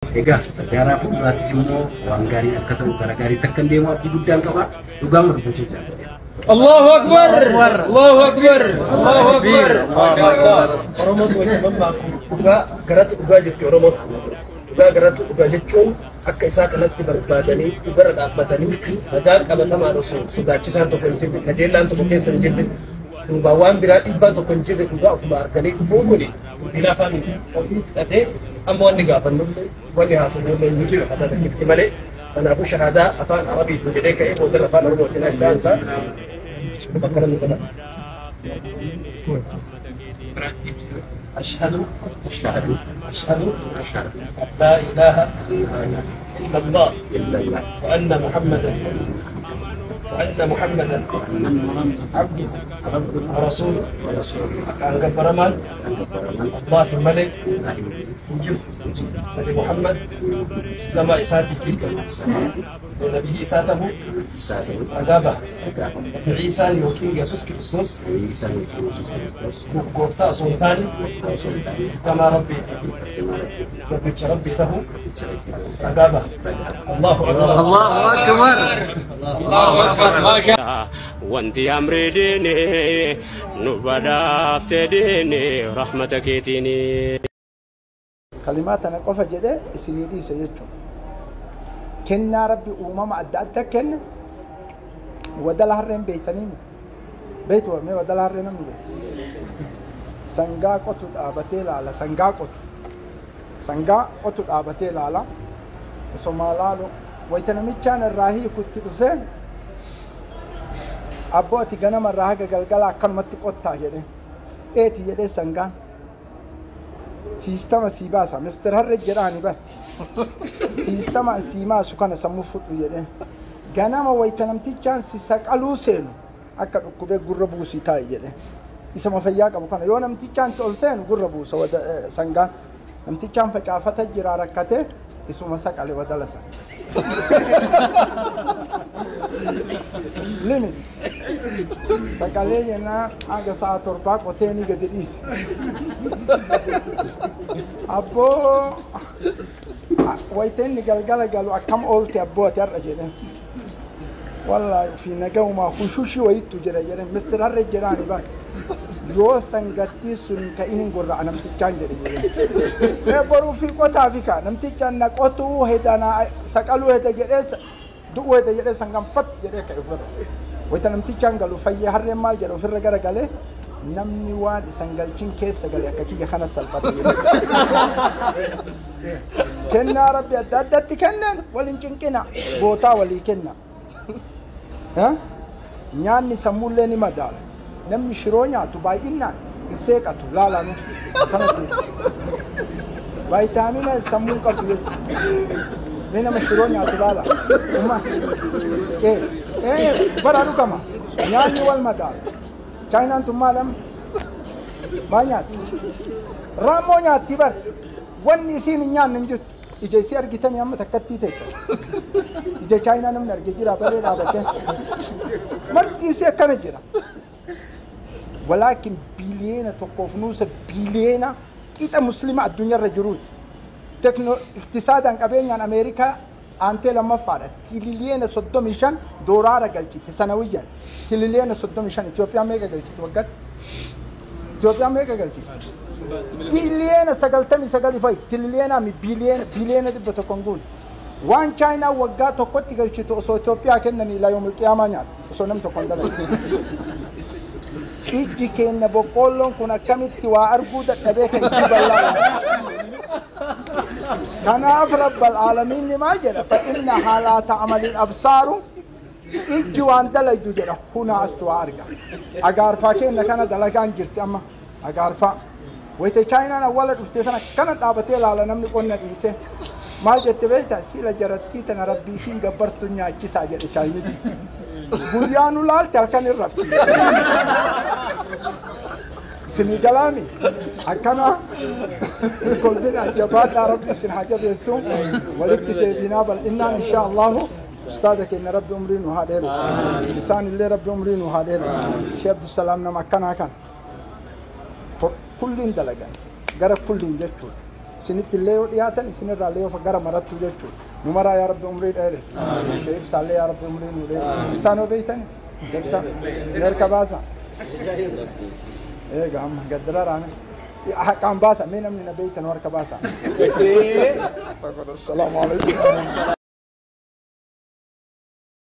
Egaa gara fuulduraattis immoo waan gaariin akka ta'u gara gaariitti akka deemu abdii guddaan qaba. Dhugaan dubbachuu jaalladha. Allahu Akbar! Allahu Akbar! Allahu Akbar! Oromootu waliin mammaaku dhugaa garatti dhugaa jetti Oromoon. Dhugaa garatti dhugaa jechuun akka isaa kanatti barbaadanii dhugarra dhaabbatanii ragaan qabatamaan osoo sodaachisaan tokko hin jirre, kajeellaan tokko keessa hin jirre, duubaan waan biraa dhiibbaan tokko hin jirre dhugaa ofuma arganii dhufuun kuni dubbii lafaa miti. Ofii fixatee amma wanni gaafannullee wanni haasofnullee ni jira kataa takkitti malee. Kanaafuu shahaadaa afaan Arabiitiin jedhee ka'ee boodarra afaan Oromootiin addaan isaa bakka namni godhata. أشهد أشهد أشهد أشهد أن لا إله إلا الله إلا الله وأن محمدا وأن محمدا عبده ورسوله. ورسوله. أن قبرمان الله الملك جب نبي محمد كما إساتي نبي إساته رقابة نبي عيسى يوكين يسوس كريستوس gooftaa osoo hin taane ergamaa rabbiiti garbicha rabbii ta'uu ragaa baha. Allahu akbar. Allahu Akbar. Allahu Akbar! Maasha Wanti amri diine nu badhaafte diine rahmata keetiini. Kalimaa tana qofa jedhee isinii dhiisa jechuudha. Kennaa rabbi uumama adda adda kenne wadala harreen beeytanii mi? Beeytu mee wadala harree namni beeku? Sangaa qotu dhaabatee laala, sangaa qotu. Sangaa qotu dhaabatee laala. Osoo laalu wayita namichaan irraa hiikutti dhufee abboo ati ganama irraa haga galgala akkanumatti qottaa jedhee. Eeti jedhee sangaan. Siistama sii baasa. Mister Harree jedhaani bar. Siistama sii maasu kana sammuu fudhu jedhee. Ganama wayita namtichaan si saqaluu seenu akka dhukkubee gurra buusii taa'i jedhee. Isuma fayyaa qabu kana yoo namtichaan ol seenu gurra buusa sangaan. Namtichaan facaafata jira rakkatee isuma saqale wadala sana. Limit. Saqalee jennaan haga sa'a 7 qotee ni gadi dhiise. Abboo wayita inni galgala galu akkam oolte abboo ati har'a jedheen. Wallaahi fi nagaumaa hushushii wayittu jira jedheen. Mister Harree jedhaani bar. Yoo sangattii sun ka'in hin gurra'a namtichaan jedhe jedheen. Boruu fi qotaa fi kaa namtichaan na qotuu heda na saqaluu heda jedhee du'uu heda jedhee sangaan fat jedhee ka'e ofirra. Wayita namtichaan galu fayyee harreen maal jedhe ofirra gara galee namni waan isan galchin keessa gale akka kiyya kana salphate jedhe. Kennaa rabbi adda addatti kennan waliin cinqina gootaa walii kenna. Nyaanni sammuullee ni madaala. Namni shiroo nyaatu baay'inaan hin seeqatu laalanu kanatti. Vaayitaamina sammuun qabdu jechuudha. Mee nama shiroo nyaatu laala. Umma. Bara dhugama. Nyaanni wal madaala. Chaayinaan tun maal amma? Maal nyaatti? Raammoo nyaatti bar. Wanni isiin hin nyaanne hin jirtu. Ija isii argitanii amma takkattii teessa. Ija Chaayinaa namni arge jira baree dhaabatee. Marti isii akkana jira. Walaakin biliyeena tokkoof nuusa biliyeena qixa muslima addunyaarra jiruuti. Iktisaadaan qabeenyaan Ameerikaa aantee lammaffaadha. Tililiyeena 35 dooraara galchite sanawiyyaan. Tililiyeena 35 Itoophiyaan meeqa galchite waggaatti? Itoophiyaan meeqa galchite? Biliyeena 99 fa'i. Tililiyeena mi biliyeena biliyeena 100 hin guune. Waan Chaayinaa waggaa tokkotti galchitu osoo Itoophiyaa kennanii ilaa yoomil qiyaamaa nyaatti. Osoo namni tokko hin dalagne. Ijji keenya boqqoolloon kun akkamitti waa arguu dadhabee kan isii bal'aa. Kanaaf rabbal aalamiin maal jedha? Fa'inna laa ta'malil absaaru ijji waan dalaydu jedha hunaa astu waa arga. Agaarfaa keenya kana dalagaan jirti amma agaarfaa. Wayita Chaayinaan awwaala dhuftee sana kana dhaabatee laala namni qonna dhiise. Maal jette beektaa? Sila jarattii tana rabbii isiin gabbartu nyaachisaa jedhe Chaayinichi. Guyyaa nu laalte halkan hin rafti. Isinii galaami akkana kolfina jabaadhaa rabbi isin haa jabeessu walitti deebinaa bal'innaan insha Allahu. Ustaada keenya rabbi umrii nu haa dheeressu. Isaan illee rabbi umrii nu haa dheeressu. Sheekh Abdusalaam nama akkanaa kan kulliin dalagan gara kulliin jechuudha. Isinitti illee yoo dhiyaatan isinirraa illee yoo gara marattu jechuudha. Nu maraa yaa Rabbi umrii dheeressa. Ishee ibsaallee yaa Rabbi umrii nu dheeressa. Ibsaan hoo beeytani? Ibsa. Harka baasa. Eega amma gaddara raame. Haqaan baasa mee namni na beeytan harka baasa. Astaghfirullah. Assalaamu alaikum.